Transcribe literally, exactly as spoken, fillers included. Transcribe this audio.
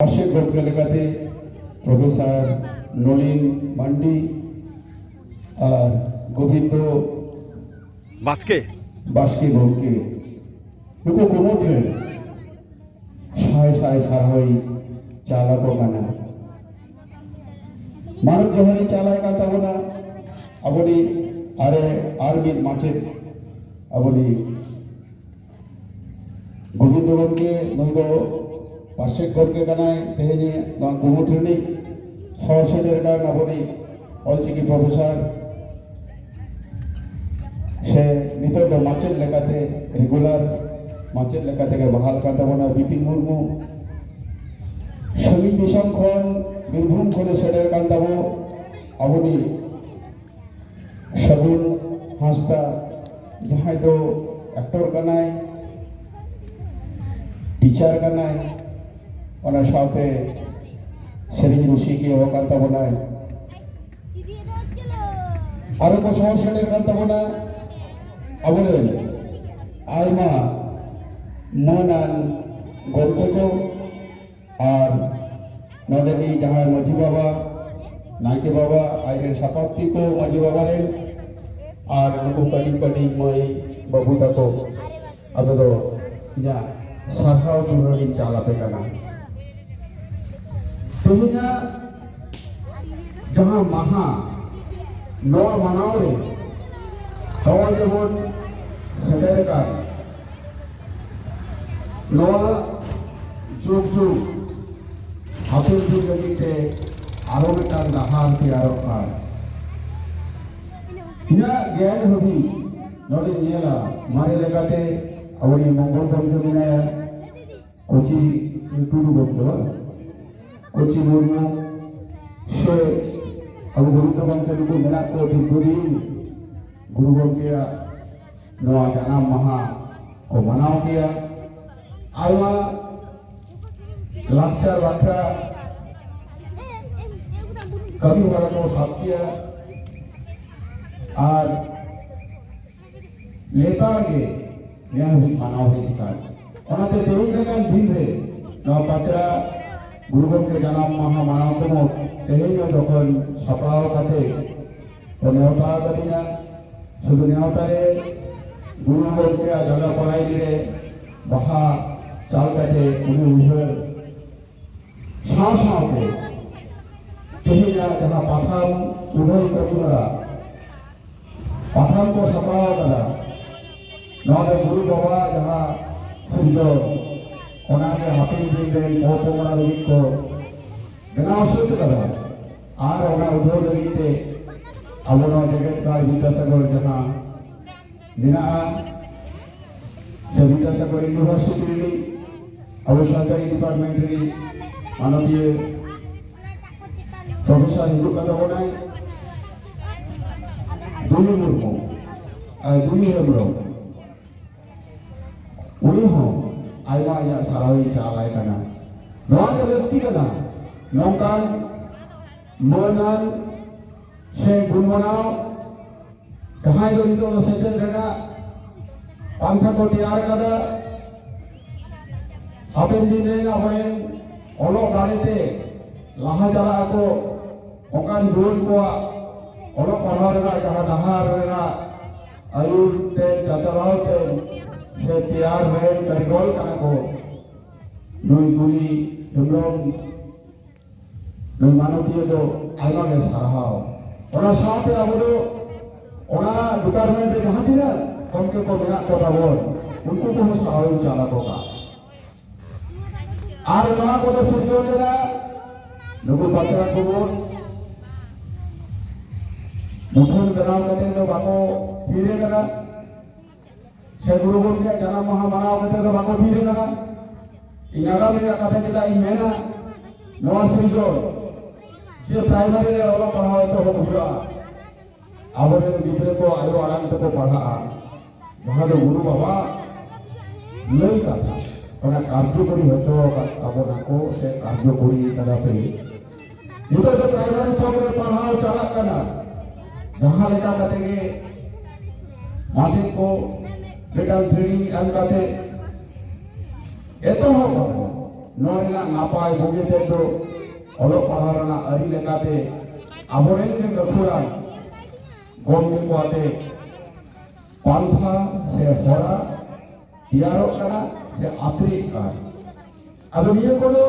ᱢᱟᱪᱮᱫ ᱜᱚᱢᱠᱮ ᱞᱮᱠᱟᱛᱮ ᱯᱨᱚᱯᱷᱮᱥᱚᱨ ᱱᱚᱞᱤᱱ ᱢᱟᱱᱰᱤ ᱟᱨ ᱜᱳᱵᱤᱱᱫᱚ ᱵᱟᱥᱠᱮ᱾ ᱵᱟᱥᱠᱮ ᱜᱚᱢᱠᱮ, ᱱᱩᱠᱩ ᱠᱩᱢᱩᱴ ᱨᱮᱱ ᱥᱟᱭ ᱥᱟᱭ ᱥᱟᱨᱦᱟᱣᱤᱧ ᱪᱟᱞ ᱟᱠᱚ ᱠᱟᱱᱟ᱾ ᱢᱟᱱᱚᱛ ᱡᱚᱦᱟᱨᱤᱧ ᱪᱟᱞᱟᱭ ᱠᱟᱱ ᱛᱟᱵᱚᱱᱟ ᱟᱵᱚᱨᱤᱡ ᱟᱨᱮ ᱟᱨ ᱢᱤᱫ ᱢᱟᱪᱮᱫ, ᱟᱵᱚᱨᱤᱡ ᱜᱳᱵᱤᱱᱫᱚ ᱜᱚᱢᱠᱮ, ᱱᱩᱭ ᱫᱚ ᱯᱟᱨᱥᱮᱛ ᱜᱚᱢᱠᱮ ᱠᱟᱱᱟᱭ, ᱛᱮᱦᱮᱧ ᱱᱚᱣᱟ ᱠᱩᱢᱩᱴ ᱨᱤᱱᱤᱡ ᱥᱚᱦᱚᱨ ᱥᱮᱴᱮᱨ ᱟᱠᱟᱱ ᱟᱵᱚᱨᱤᱡ ᱚᱞᱪᱤᱠᱤ ᱯᱨᱚᱯᱷᱮᱥᱚᱨ, ᱥᱮ ᱱᱤᱛᱚᱜ ᱫᱚ ᱢᱟᱪᱮᱫ ᱞᱮᱠᱟᱛᱮ, ᱨᱮᱜᱩᱞᱟᱨ ᱢᱟᱪᱮᱫ ᱞᱮᱠᱟᱛᱮ ᱜᱮ ᱵᱟᱦᱟᱞ ᱠᱟᱱ ᱛᱟᱵᱚᱱᱟ ᱵᱤᱯᱤᱱ ᱢᱩᱨᱢᱩ᱾ ᱥᱟᱺᱜᱤᱧ ᱫᱤᱥᱚᱢ ᱠᱷᱚᱱ, ᱵᱤᱨᱵᱷᱩᱢ ᱠᱷᱚᱱᱮ ᱥᱮᱴᱮᱨ ᱠᱟᱱ ᱛᱟᱵᱚ ᱟᱵᱚᱨᱤᱡ ᱥᱟᱹᱜᱩᱱ ᱦᱟᱸᱥᱫᱟ, ᱡᱟᱦᱟᱸᱭ ᱫᱚ ᱮᱠᱴᱚᱨ ᱠᱟᱱᱟᱭ, ᱴᱤᱪᱟᱨ ᱠᱟᱱᱟᱭ, ᱚᱱᱟ ᱥᱟᱶᱛᱮ ᱥᱮᱨᱮᱧ ᱨᱩᱥᱤᱠᱤᱭᱟᱹ ᱦᱚᱸ ᱠᱟᱱ ᱛᱟᱵᱚᱱᱟᱭ᱾ ᱟᱨᱚ ᱠᱚ ᱥᱚᱦᱚᱨ ᱥᱮᱴᱮᱨ ᱠᱟᱱ ᱛᱟᱵᱚᱱᱟ ᱟᱵᱚᱨᱮᱱ ᱟᱭᱢᱟ ᱢᱟᱹᱱᱟᱱ ᱜᱚᱢᱠᱮ ᱠᱚ, ᱟᱨ ᱱᱚᱰᱮᱱᱤᱡ ᱡᱟᱦᱟᱸᱭ ᱢᱟᱹᱡᱷᱤ ᱵᱟᱵᱟ, ᱱᱟᱭᱠᱮ ᱵᱟᱵᱟ, ᱟᱡᱨᱮᱱ ᱥᱟᱯᱟᱵᱛᱤ ᱠᱚ ᱢᱟᱹᱡᱷᱤ ᱵᱟᱵᱟ ᱨᱮᱱ, ᱟᱨ ᱱᱩᱠᱩ ᱠᱟᱹᱴᱤᱡ ᱠᱟᱹᱴᱤᱡ ᱢᱟᱹᱭ ᱵᱟᱹᱵᱩ ᱛᱟᱠᱚ, ᱟᱯᱮ ᱫᱚ ᱤᱧᱟᱹᱜ ᱥᱟᱨᱦᱟᱣ ᱫᱩᱞᱟᱹᱲᱤᱧ ᱪᱟᱞ ᱟᱯᱮ ᱠᱟᱱᱟ᱾ ᱛᱮᱦᱮᱧᱟᱜ ᱡᱟᱦᱟᱸ ᱢᱟᱦᱟ, ᱱᱚᱣᱟ ᱢᱟᱱᱟᱣ ᱨᱮ ᱱᱚᱜᱼᱚᱭ ᱡᱮᱵᱚᱱ ᱥᱮᱴᱮᱨ ᱟᱠᱟᱱ, ᱱᱚᱣᱟ ᱡᱩᱜᱽ ᱡᱩᱜᱽ ᱦᱟᱯᱮᱱ ᱫᱤᱱ ᱞᱟᱹᱜᱤᱫ ᱛᱮ ᱟᱨᱚ ᱢᱤᱫᱴᱟᱝ ᱰᱟᱦᱟᱨ ᱛᱮᱭᱟᱨᱚᱜ ᱠᱟᱱ᱾ ᱤᱧᱟᱹᱜ ᱜᱮᱭᱟᱱ ᱦᱟᱹᱵᱤᱡ ᱱᱚᱰᱮᱧ ᱧᱮᱞᱟ, ᱢᱟᱨᱮ ᱞᱮᱠᱟᱛᱮ ᱟᱵᱚᱨᱮᱱ ᱢᱚᱝᱜᱚᱞ ᱜᱚᱢᱠᱮ ᱢᱮᱱᱟᱭᱟ, ᱠᱚᱪᱤ ᱴᱩᱰᱩ ᱜᱚᱢᱠᱮ ᱵᱟᱝ? ᱠᱚᱪᱤ ᱢᱩᱨᱢᱩ ᱥᱮ ᱟᱵᱚ ᱜᱩᱨᱩ ᱜᱚᱢᱠᱮ ᱱᱩᱠᱩ ᱢᱮᱱᱟᱜ ᱠᱚ ᱫᱤᱨᱜᱷᱚᱫᱤᱱ ᱜᱩᱨᱩ ᱜᱚᱢᱠᱮᱭᱟᱜ ᱱᱚᱣᱟ ᱡᱟᱱᱟᱢ ᱢᱟᱦᱟ ᱠᱚ ᱢᱟᱱᱟᱣ ᱜᱮᱭᱟ᱾ ᱟᱭᱢᱟ ᱞᱟᱠᱪᱟᱨ ᱵᱟᱠᱷᱨᱟ ᱠᱟᱹᱢᱤ ᱦᱚᱨᱟ ᱠᱚ ᱥᱟᱵ ᱜᱮᱭᱟ᱾ ᱟᱨ ᱞᱮᱛᱟᱲ ᱜᱮ ᱱᱤᱭᱟᱹ ᱦᱟᱹᱵᱤᱡ ᱢᱟᱱᱟᱣ ᱦᱮᱡ ᱟᱠᱟᱱ᱾ ᱚᱱᱟᱛᱮ ᱛᱮᱦᱮᱧ ᱞᱮᱠᱟᱱ ᱫᱤᱱ ᱨᱮ ᱱᱚᱣᱟ ᱯᱟᱪᱨᱟ ᱜᱩᱨᱩ ᱜᱚᱢᱠᱮ ᱡᱟᱱᱟᱢ ᱢᱟᱦᱟ ᱢᱟᱱᱟᱣ ᱠᱚᱢᱚ ᱛᱮᱦᱮᱧ ᱦᱚᱸ ᱡᱚᱠᱷᱚᱱ ᱥᱟᱯᱲᱟᱣ ᱠᱟᱛᱮ ᱠᱚ ᱱᱮᱣᱛᱟ ᱟᱠᱟᱫᱤᱧᱟ, ᱥᱩᱫᱷᱩ ᱱᱮᱣᱛᱟ ᱨᱮ ᱜᱩᱨᱩ ᱜᱚᱢᱠᱮᱭᱟᱜ ᱡᱟᱸᱜᱟ ᱯᱟᱲᱟᱭ ᱨᱮ ᱵᱟᱦᱟ ᱪᱟᱞ ᱠᱟᱛᱮ ᱩᱱᱤ ᱩᱭᱦᱟᱹᱨ ᱥᱟᱶ ᱥᱟᱶᱛᱮ ᱛᱮᱦᱮᱧᱟᱜ ᱡᱟᱦᱟᱸ ᱯᱟᱛᱷᱟᱢ ᱩᱰᱷᱟᱹᱣ ᱠᱟᱹᱢᱤ ᱦᱚᱨᱟ ᱯᱟᱛᱷᱟᱢ ᱠᱚ ᱥᱟᱯᱲᱟᱣ ᱟᱠᱟᱫᱟ᱾ ᱱᱚᱣᱟ ᱫᱚ ᱜᱩᱨᱩ ᱵᱟᱵᱟᱣᱟᱜ ᱡᱟᱦᱟᱸ ᱥᱤᱨᱡᱚᱱ, ᱚᱱᱟᱜᱮ ᱦᱟᱯᱮᱱ ᱫᱤᱱ ᱨᱮᱱ ᱯᱚᱼᱯᱚᱝᱲᱟ ᱞᱟᱹᱜᱤᱫ ᱠᱚ ᱵᱮᱱᱟᱣ ᱥᱟᱹᱛ ᱟᱠᱟᱫᱟ᱾ ᱟᱨ ᱚᱱᱟ ᱩᱰᱷᱟᱹᱣ ᱞᱟᱹᱜᱤᱫ ᱛᱮ ᱟᱵᱚ ᱱᱚᱣᱟ ᱡᱮᱜᱮᱛ ᱜᱟᱲ ᱵᱤᱫᱽᱫᱟᱥᱟᱜᱚᱨ ᱡᱟᱦᱟᱸ ᱢᱮᱱᱟᱜᱼᱟ, ᱥᱮ ᱵᱤᱫᱽᱫᱟᱥᱟᱜᱚᱨ ᱤᱭᱩᱱᱤᱵᱷᱟᱨᱥᱤᱴᱤ ᱨᱤᱱᱤᱡ ᱟᱵᱚ ᱥᱟᱱᱛᱟᱲᱤ ᱰᱤᱯᱟᱨᱴᱢᱮᱱᱴ ᱨᱤᱱᱤᱡ ᱢᱟᱱᱚᱛᱤᱭᱟᱹ ᱯᱨᱚᱯᱷᱮᱥᱚᱨ ᱦᱤᱡᱩᱜ ᱠᱟᱱ ᱛᱟᱵᱚᱱᱟᱭ, ᱫᱩᱞᱤ ᱢᱩᱨᱢᱩ, ᱟᱨ ᱫᱩᱞᱤ ᱦᱮᱢᱵᱨᱚᱢ, ᱩᱱᱤ ᱦᱚᱸ ᱟᱭᱢᱟ ᱤᱧᱟᱹᱜ ᱥᱟᱨᱦᱟᱣ ᱤᱧ ᱪᱟᱞ ᱟᱭ ᱠᱟᱱᱟ᱾ ᱱᱚᱣᱟ ᱜᱮ ᱞᱟᱹᱠᱛᱤ ᱠᱟᱱᱟ, ᱱᱚᱝᱠᱟᱱ ᱢᱟᱹᱱᱟᱱ ᱥᱮ ᱜᱩᱱᱢᱟᱱᱟᱣ ᱡᱟᱦᱟᱸᱭ ᱫᱚ ᱱᱤᱛᱚᱜ ᱫᱚ ᱥᱮᱪᱮᱫ ᱨᱮᱱᱟᱜ ᱯᱟᱱᱛᱷᱟ ᱠᱚ ᱛᱮᱭᱟᱨ ᱟᱠᱟᱫᱟ᱾ ᱦᱟᱯᱮᱱ ᱫᱤᱱ ᱨᱮᱱ ᱟᱵᱚᱨᱮᱱ ᱚᱞᱚᱜ ᱫᱟᱲᱮᱛᱮ ᱞᱟᱦᱟ ᱪᱟᱞᱟᱜ ᱟᱠᱚ, ᱚᱱᱠᱟᱱ ᱡᱩᱣᱟᱹᱱ ᱠᱚᱣᱟᱜ ᱚᱞᱚᱜ ᱯᱟᱲᱦᱟᱣ ᱨᱮᱱᱟᱜ ᱡᱟᱦᱟᱸ ᱰᱟᱦᱟᱨ ᱨᱮᱱᱟᱜ ᱟᱹᱭᱩᱨ ᱛᱮ, ᱪᱟᱪᱟᱞᱟᱣ ᱛᱮ ᱥᱮ ᱛᱮᱭᱟᱨ ᱨᱮᱱ ᱠᱟᱹᱨᱤᱜᱚᱞ ᱠᱟᱱᱟ ᱠᱚ ᱱᱩᱭ ᱫᱩᱞᱤ ᱦᱮᱢᱵᱨᱚᱢ, ᱱᱩᱭ ᱢᱟᱱᱚᱛᱤᱭᱟᱹ ᱫᱚ ᱟᱭᱢᱟ ᱜᱮ ᱥᱟᱨᱦᱟᱣ᱾ ᱚᱱᱟ ᱥᱟᱶᱛᱮ ᱟᱵᱚ ᱫᱚ ᱚᱱᱟ ᱰᱤᱯᱟᱨᱴᱢᱮᱱᱴ ᱨᱮ ᱡᱟᱦᱟᱸ ᱛᱤᱱᱟᱹᱜ ᱜᱚᱢᱠᱮ ᱠᱚ ᱢᱮᱱᱟᱜ ᱠᱚ ᱛᱟᱵᱚᱱ, ᱩᱱᱠᱩ ᱠᱚᱦᱚᱸ ᱥᱟᱨᱦᱟᱣ ᱤᱧ ᱪᱟᱞ ᱟᱠᱚ ᱠᱟᱱᱟ᱾ ᱟᱨ ᱱᱚᱣᱟ ᱠᱚᱫᱚ ᱥᱤᱨᱡᱚᱱ ᱞᱮᱱᱟ ᱱᱩᱠᱩ ᱯᱟᱛᱨᱟ ᱠᱚᱵᱚᱱ ᱢᱩᱴᱷᱟᱹᱱ ᱵᱮᱱᱟᱣ ᱠᱟᱛᱮ ᱫᱚ ᱵᱟᱠᱚ ᱛᱷᱤᱨ ᱟᱠᱟᱫᱟ, ᱥᱮ ᱜᱩᱨᱩ ᱜᱚᱢᱠᱮᱭᱟᱜ ᱡᱟᱱᱟᱢ ᱢᱟᱦᱟ ᱢᱟᱱᱟᱣ ᱠᱟᱛᱮ ᱫᱚ ᱵᱟᱠᱚ ᱛᱷᱤᱨ ᱟᱠᱟᱫᱟ᱾ ᱤᱧ ᱟᱜᱟᱢ ᱨᱮᱭᱟᱜ ᱠᱟᱛᱷᱟ ᱪᱮᱫᱟᱜ ᱤᱧ ᱢᱮᱱᱟ, ᱱᱚᱣᱟ ᱥᱤᱨᱡᱚᱱ ᱡᱮ ᱯᱨᱟᱭᱢᱟᱨᱤ ᱨᱮ ᱚᱞᱚᱜ ᱯᱟᱲᱦᱟᱣ ᱮᱛᱚᱦᱚᱵ ᱦᱩᱭᱩᱜᱼᱟ, ᱟᱵᱚᱨᱮᱱ ᱜᱤᱫᱽᱨᱟᱹ ᱠᱚ ᱟᱭᱳ ᱟᱲᱟᱝ ᱛᱮᱠᱚ ᱯᱟᱲᱦᱟᱜᱼᱟ, ᱡᱟᱦᱟᱸ ᱫᱚ ᱜᱩᱨᱩ ᱵᱟᱵᱟ ᱞᱟᱹᱭ ᱠᱟᱛᱷᱟ, ᱚᱱᱟ ᱠᱟᱨᱡᱚᱠᱚᱨᱤ ᱦᱚᱪᱚ ᱟᱠᱟᱫ ᱛᱟᱵᱚᱱᱟ ᱠᱚ ᱥᱮ ᱠᱟᱨᱡᱚᱠᱚᱨᱤ ᱠᱟᱫᱟ ᱯᱮ᱾ ᱱᱤᱛᱚᱜ ᱫᱚ ᱯᱨᱟᱭᱢᱟᱨᱤ ᱛᱷᱚᱠ ᱨᱮ ᱯᱟᱲᱦᱟᱣ ᱪᱟᱞᱟᱜ ᱠᱟᱱᱟ᱾ ᱡᱟᱦᱟᱸ ᱞᱮᱠᱟ ᱠᱟᱛᱮ ᱜᱮ ᱢᱟᱪᱮᱫ ᱠᱚ ᱢᱤᱫᱴᱟᱝ ᱴᱨᱮᱱᱤᱝ ᱮᱢ ᱠᱟᱛᱮ ᱮᱛᱚᱦᱚᱵ ᱟᱠᱟᱱᱟ᱾ ᱱᱚᱣᱟ ᱨᱮᱱᱟᱜ ᱱᱟᱯᱟᱭ ᱵᱩᱜᱤ ᱛᱮᱫ ᱫᱚ ᱚᱞᱚᱜ ᱯᱟᱲᱦᱟᱣ ᱨᱮᱱᱟᱜ ᱟᱹᱨᱤ ᱞᱮᱠᱟᱛᱮ ᱟᱵᱚᱨᱮᱱ ᱜᱮ ᱜᱟᱹᱠᱷᱩᱲᱟᱱ ᱜᱚᱢᱠᱮ ᱠᱚ ᱟᱛᱮ ᱯᱟᱱᱛᱷᱟ ᱥᱮ ᱦᱚᱨᱟ ᱛᱮᱭᱟᱨᱚᱜ ᱠᱟᱱᱟ ᱥᱮ ᱟᱯᱲᱮᱜ ᱠᱟᱱᱟ᱾ ᱟᱫᱚ ᱱᱤᱭᱟᱹ ᱠᱚᱫᱚ